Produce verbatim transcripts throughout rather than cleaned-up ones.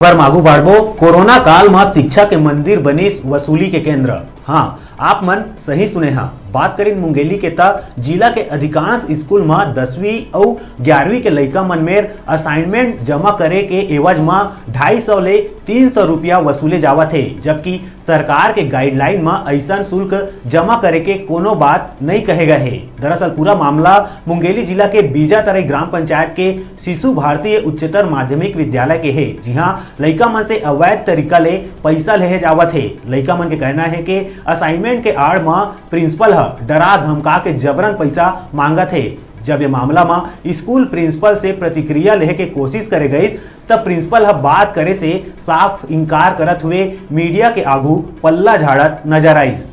खबर म आगू बढ़बो। कोरोना काल म शिक्षा के मंदिर बनिस वसूली के केंद्र। हाँ, आप मन सही सुने हा। बात करिन मुंगेली के, त जिला के अधिकांश स्कूल म दसवीं अउ ग्यारहवीं के लइका मन मेर असाइनमेंट जमा करे के एवज म ढाई सौ ले तीन सौ रुपया वसूले जावत हे, जबकि सरकार के गाइडलाइन म अइसन शुल्क जमा करे के कोनो बात नइ कहे गए हे। दरअसल पूरा मामला मुंगेली जिला के बीजातरई ग्राम पंचायत के शिशु भारतीय उच्चतर माध्यमिक विद्यालय के हे, जिहां लइका मन से अवैध तरीका ले पइसा लेहे जावत हे। लइका मन के कहना हे कि असाइनमेंट के आड़ म प्रिंसिपल ह डरा धमका के जबरन पइसा मांगत हे। जब ये मामला म स्कूल प्रिंसिपल से प्रतिक्रिया लेहे के कोशिश करे गइस, तब प्रिंसिपल ह बात करे से साफ इंकार करत हुए मीडिया के आगू पल्ला झाड़त नजर आइस।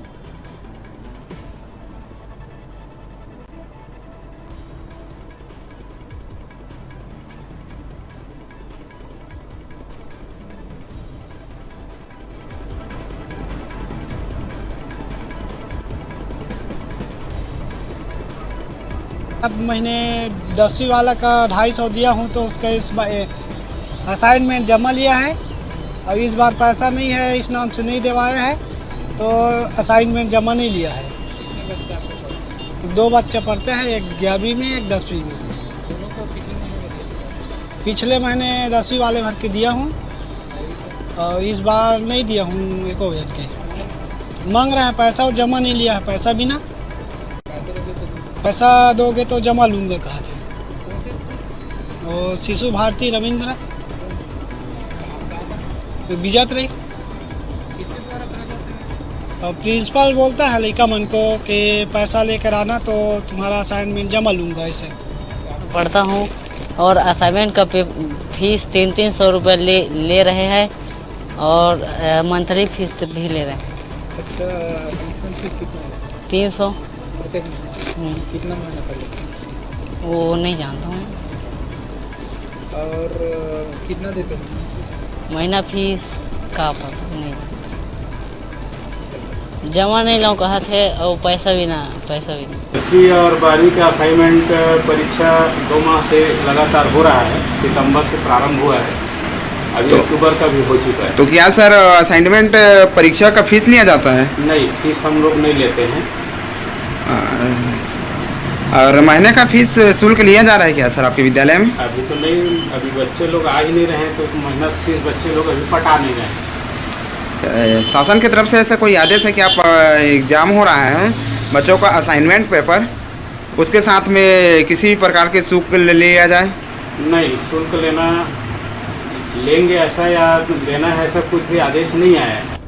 अब महीने दसवीं वाला का ढाई सौ दिया हूँ, तो उसका इस बा-, ए, असाइनमेंट जमा लिया है। अब इस बार पैसा नहीं है, इस नाम से नहीं देवाया है, तो असाइनमेंट जमा नहीं लिया है। दो बच्चे पढ़ते हैं, एक ग्यारहवीं में, एक दसवीं में। पिछले महीने दसवीं वाले भर के दिया हूँ और इस बार नहीं दिया हूँ एको जन के। मांग रहा है पैसा और जमा नहीं लिया है पैसा भी ना। पैसा दोगे तो जमा लूँगा कहा थे। वो शिशु भारती रविंद्र, तो बीजातरई। और प्रिंसिपल बोलता है लड़का मन को कि पैसा लेकर आना तो तुम्हारा असाइनमेंट जमा लूँगा ऐसे। पढ़ता हूँ और असाइनमेंट का पे-, फीस तीन तीन सौ रुपये ले, ले रहे हैं और, अ, मंथली फीस भी ले रहे हैं। अच्छा, असाइनमेंट फीस कितना है? तीन सौ। प्रत्येक महीने? हम्म। कितना महीना कर लेते हैं? वो नहीं जानता हूँ। और, अ, कितना देते हैं महीना फीस? महीना फीस का पता नहीं जानता। जमा नहीं लाऊं कहा थे और पैसा भी ना, पैसा भी ना। दसवीं और बारहवीं का असाइनमेंट परीक्षा दो माह से लगातार हो रहा है, सितंबर से प्रारंभ हुआ है, अभी तो अक्टूबर का भी हो चुका है। तो क्या सर, असाइनमेंट परीक्षा का फीस लिया जाता है? नहीं, फीस हम लोग नहीं लेते हैं। अ, और महीने का फीस शुल्क लिया जा रहा है क्या सर आपके विद्यालय में? अभी तो नहीं, अभी बच्चे लोग आ ही नहीं रहे हैं, तो महीना फीस बच्चे लोग अभी पटा नहीं रहे हैं। अच्छा, शासन की तरफ से ऐसा कोई आदेश है कि आप, अ, एग्जाम हो रहा है, बच्चों का असाइनमेंट पेपर, उसके साथ में किसी भी प्रकार के शुल्क ले लिया जाए? नहीं, शुल्क लेना, लेंगे ऐसा या लेना है ऐसा कुछ भी आदेश नहीं आया है।